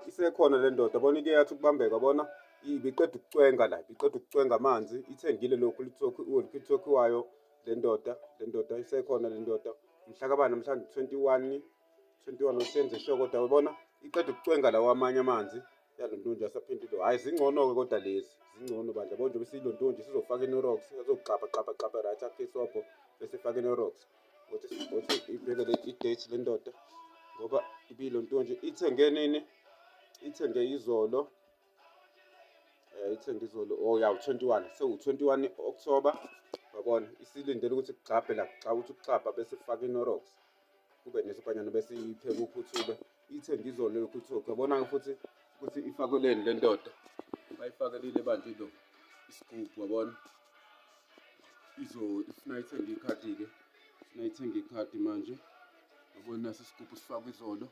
Isekhona le ndoda, bona ike yathi ukubambeka, bona ibiqeda ukucwenga la, ibiqeda ukucwenga amanzi, ithengile lokhu walkie-talkie wayo le ndoda. Le ndoda isekhona le ndoda. Mhla kabani namhlanje? 21, 21 usenze sure, kodwa uyabona iqeda ukucwenga lawa amanye amanzi yalontonje asaphindile. Hhayi, zingcono-ke kodwa lezi zingcono bandla. Yabo njengoba isiyilontonje sizofaka i-Knorrox, azokuxapha xapha xapha, right, akhe isobho bese ifake i-Knorrox. Othi ibheke le i-date le ndoda ngoba ibiyilontonje ithenge nini? Ithenge izolo, ithenge izolo. Oh ya, u-21, sewu-21 October. Yabona isilindele ukuthi kugxabhe la, kugxaba ukuthi ukuxapha bese ifaka i-Knorrox kube nesipanyana bese ipheka uphuthuke. Ithenge izolo lokhu ithoke. Yabona-ke futhi ukuthi ifakeleni le ndoda, bayifakelile bandla ilo isigubhu, yabona. Izo ifuna ithenge ikhadi-ke, ifuna ithenge ikhadi manje. Yabona nasi isigubhu sifakwe izolo,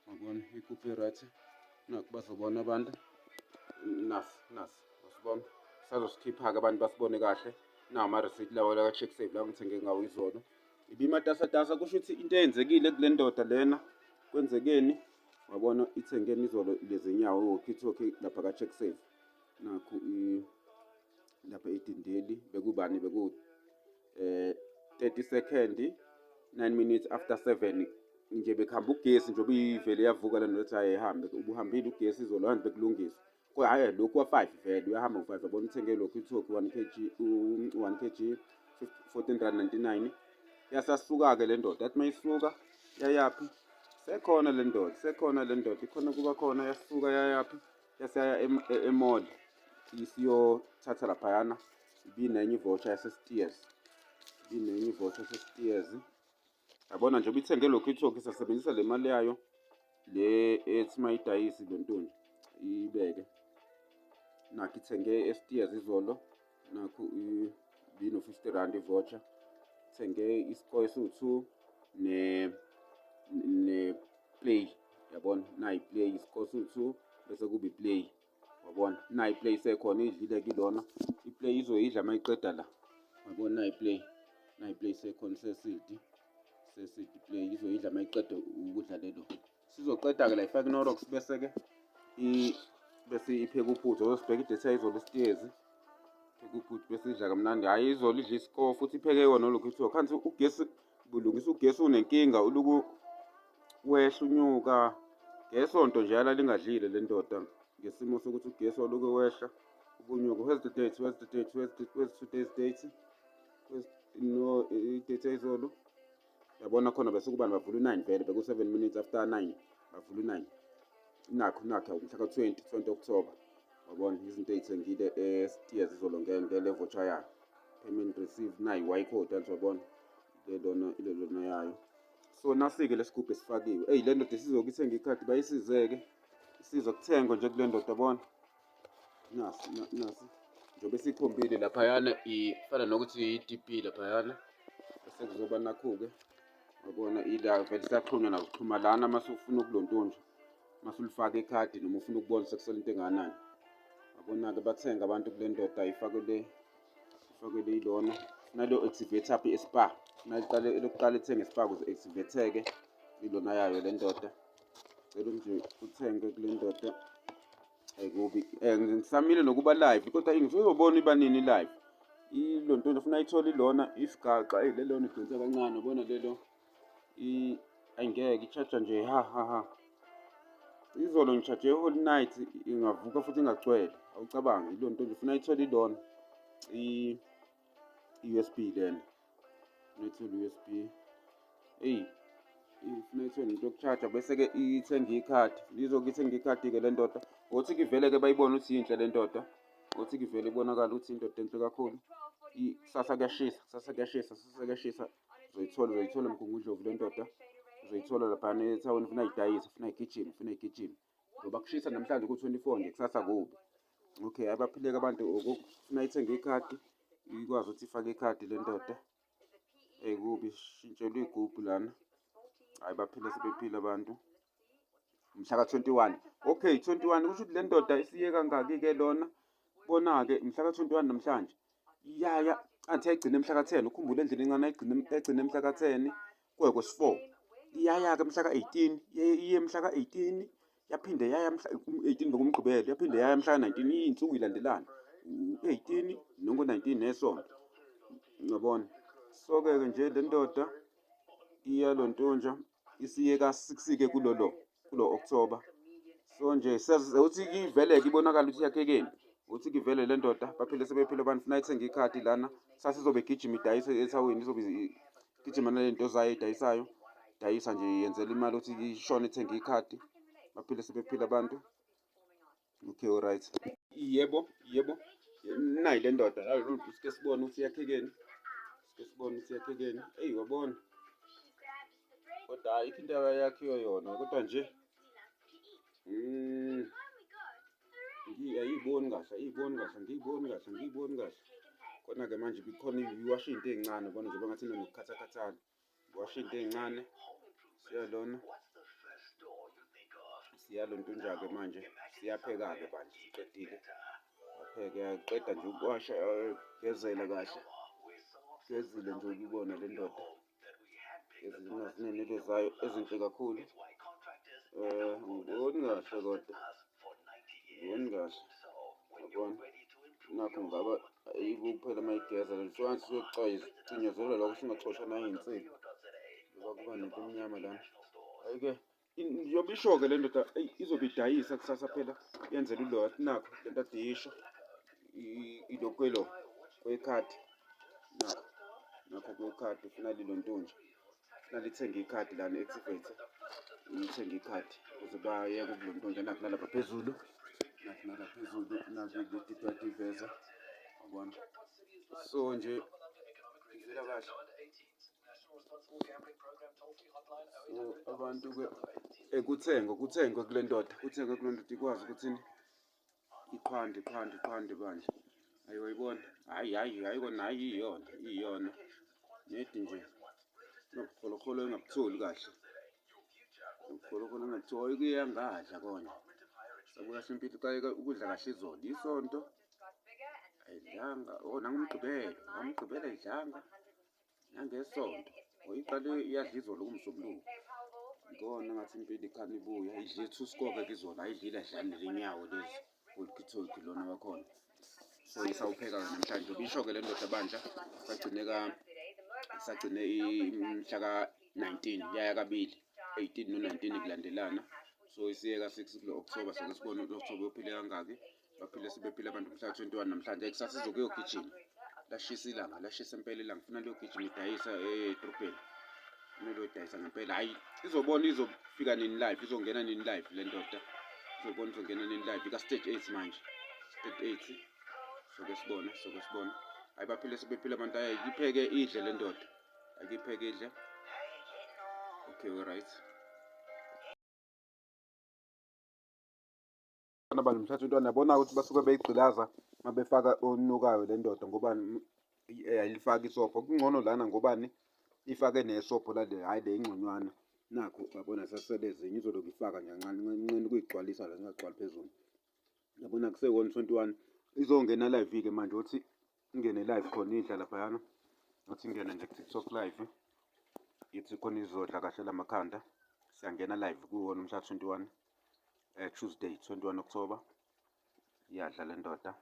yabona igubhu e-right. Nakhu bazobona abantu, nasi nasi basibona, sazosikhipha-ke abantu basibone kahle. Nawo ama-receipt lawa laka-Check Save la ngithenge ngawo izolo. Ibimatasatasa, kusho ukuthi into eyenzekile kule ndoda lena, kwenzekeni? Wabona ithengeni izolo lezi nyawo walkie-talkie lapha ka-Check Save. Nakhu lapha idindeli bekubani, beku 30 second 9 minutes after 7 nje bekuhamba ugesi nje, obuyivele yavuka le ndoda, hayi ihambe, ubuhambile ugesi izolo manje bekulungiswa. Hhayi, lokhu wa-5 vele uyahamba ngo-5. Yabona uthenge lokhu i-talkie 1 kg, 1 kg R14.99. Yasasuka-ke le ndoda, yathi mayisuka yayaphi? Sekhona le ndoda, sekhona le ndoda, ikhona kuba khona. Yasuka yayaphi? Yaseyaya e-mall isiyothatha laphayana. Ibinenye i-voucher yase-Steers, ibinenye i-voucher yase-Steers. Yabona nje ubithenge lokhu i-talkie, isasebenzisa le mali yayo le ethi mayidayisi le ntonje iyibeke. Nakho ithenge e-Steers izolo, nakhu bino-R50 i-voucher. Ithenge isikoyi esiwu-2 ne-play, yabona nayi i-play, isikoyi esiwu-2 bese kuba i-play. Wabona nayi i-play isekhona, idlile kulona i-play, izoyidla uma iqeda la. Wabona nayi i-play, nayi i-play isekhona, sesidi sesidi i-play izoyidla uma iqeda ukudla lelo. Sizoqeda-ke la ifake i-Knorrox bese-ke bese ipheka uphuthu. Ozosibheka i-date yayizolo e-Steers, pheka uphuthu bese idla kamnandi. Hhayi, izolo idla isikofu futhi ipheke yona lokhu ithiwa khanti ugesi bulungisa, ugesi unenkinga, uluku wehla unyuka. Ngesonto nje yalala ingadlile le ndoda ngesimo sokuthi ugesi waluke wehla ubunyuka. Where's the date? Where's the date? Where's today's date? Where's no i-date yayizolo? Yabona khona bese kubani bavula u-9 vele, beku-7 minutes after 9 bavula u-9. Nakho nakho mhla ka-20, 20 October. Wabona izinto ey'thengile e-Steers izolo ngele voucher yayo, payment received, nayi y-code anti, wabona lelona ilelona yayo. So nasi-ke lesigubhu esifakiwe. Eyi, le ndoda isizoke ithenge ikhadi, bayisize-ke, isiza kuthengwa nje kule ndoda. Bona nasi nasi njengoba isikhombile laphayana, ifana nokuthi i-DP laphayana. Bese kuzoba nakhu-ke, wabona ila vele siyaxhunywa nazo, xhuma lana mase ufuna ukulontonje, mase ulifaka ikhadi noma ufuna ukubona sekusele into engakanani. Yabona-ke bathenga abantu kule ndoda, ifake le, ifake le ilona nalo activate up e-Spar, naliqale elokuqala ithenge e-Spar ukuze activate-ke ilona yayo le ndoda. Cela nje uthenge kule ndoda. Ayikubi, ngisamile nokuba live kodwa ngizobona iba nini live ilo nto ufuna ayithole ilona isigaxa. Eyi, lelona idonsa kancane, ubona lelo ayingeke i-charge nje ha ha ha. Izolo ngi-charge whole night, ingavuka futhi ingagcwele. Awucabange ilo nto nje ufuna ayithole ilona i-USB lena, ufuna ayithole i-USB. Eyi, ifuna ithenge into yoku-charge bese-ke ithenge ikhadi, lizoke ithenge ikhadi-ke le ndoda. Othi-ke ivele-ke bayibone ukuthi yinhle le ndoda, othi-ke ivele ibonakala ukuthi indoda enhle kakhulu. Kusasa kuyashisa, kusasa kuyashisa, kusasa kuyashisa. Uzoyithola, uzoyithola Mgungundlovu le ndoda, uzoyithola laphana ethawini. Ufuna ayidayise, ufuna igijime, ufuna igijime ngoba kushisa namhlanje ku-24 nje, kusasa kubi. Okay, abaphileke abantu. Ukufuna ithenge ikhadi, ikwazi ukuthi ifake ikhadi le ndoda. Eyi, kubi, shintshelwe igubhu lana. Hhayi, baphile, sebephila abantu. Mhla ka-21, okay, 21 kusho ukuthi le ndoda isiye kangaki-ke lona? Bona-ke mhla ka-21 namhlanje yaya athi ayigcine mhla ka-10. Ukhumbule endlini encane ayigcine, egcine mhla ka-10 kuye kwesi-4. Iyaya-ke mhla ka-18, iye mhla ka-18. Yaphinde yaya mhla 18 bekumgqibelo, yaphinde yaya mhla 19 iy'nsuku ilandelana. U-18 nongo-19 nesonto. Ngiyabona. So-ke ke nje le ndoda iyalontonja isiye ka-6-ke kulolo kulo October. So nje uthi ivele-ke ibonakala ukuthi yakhekeni. Uthi ivele le ndoda baphile sebephila abantu funa ithenge ikhadi lana. Sasizobe igijima idayise ethawini izobe gijima nalento zayo eyidayisayo. Dayisa nje yenzela imali ukuthi ishone ithenge ikhadi. Baphile sebephila abantu. Okay, alright. Yebo, yebo. Nayi le ndoda, sike sibone ukuthi yakhekeni. Sike sibone ukuthi yakhekeni. Eyi wabona. Kodwa ayikho into yakhiwe yona, kodwa nje ayiyiboni kahle, ayiyiboni kahle, angiyiboni kahle, angiyiboni kahle. Kona-ke manje bikhona iwasho iy'nto ey'ncane, ubona nje bangathi inokukhathakhathana. Washo into ey'ncane siyalona siyalontunja-ke manje siyapheka-ke manje siqedile apheke yaqeda nje ukuwasha gezela kahle gezile nje ukubona le ndoda gezile nazinenwele zayo ezinhle kakhulu um ngiboni kahle kodwa ngiboni kahle yabona nakho ngaba ayibo kuphela uma igeza le nsuka siyocinyezelwa lokho singaxosha nayinsipho ngoba kuba nento emnyama lana hhayi-ke njengoba isho-ke le ndoda eyi izobe idayisa kusasa phela yenzela ulo nakho le nto ade isho ilokwelo kwekhadi nakho nakho kwekhadi funa lilontunja funa lithenge ikhadi lana activate ithenge ikhadi ukuze bayeke ukulontunja nakho nalapha phezulu nakho nalapha phezulu nakho le iveza yabona so nje ivela kahle so abantu-ke ekuthengwe kuthengwe kule ndoda kuthengwe kule ndoda ikwazi ukuthini iqhwande iqhwande iqhwande bandla ayi wayibona hayi hayi hayi kona hayi iyona iyona nedi nje nobuholoholo engabutholi kahle ubuholoholo engabutholi kuyangadla kona sabuya simpilo uqale ukudla kahle izolo isonto ayidlanga oh nangomgqibelo ngomgqibelo ayidlanga nangesonto oyiqale iyadla izolo kumsombuluko ngikona ngathi impilo ikhani ibuya idle two score ke izolo ayidlile adlani nelinyawo lezi olkitolki lona wakhona so isawupheka ke namhlanje ubisho ke le ndoda bandla sagcine ka sagcine imhla ka-19 yaya kabili 18 no-19 kulandelana so isiyeka 6 kulo October soke sibone u-October uyophile kangaki baphile sebephila abantu mhla 21 namhlanje kusasa izokuyogijima lashisa ilanga lashisa impela ilanga funa liyogijima idayisa edrobheni funa liyodayisa ngempela hhayi izobona izofika nini live izongena nini live le ndoda izobona izongena nini live ika-stage 8 manje stage 8 soke sibone soke sibone hhayi baphile sebephila abantu hhayi ipheke idle le ndoda akipheke idle okay right Abantwana bangimthatha umntwana yabona ukuthi basuke beyigqilaza uma befaka onukayo le ndoda ngobani ayilifaki isobho kungcono lana ngobani ifake nesobho lale hhayi le ingconywana nakho yabona sasele ezinye izolokhu ifaka nje kancane nqeni ukuyigcwalisa la zingagcwali phezulu yabona kuse-one 21 izongena live-ke manje uthi ingene live khona idla laphayana uthi ingene nje ku-tiktok live ithi khona izodla kahle lamakhanda siyangena live kuwona umhla 21 Tuesday 21 October iyadla le ndoda.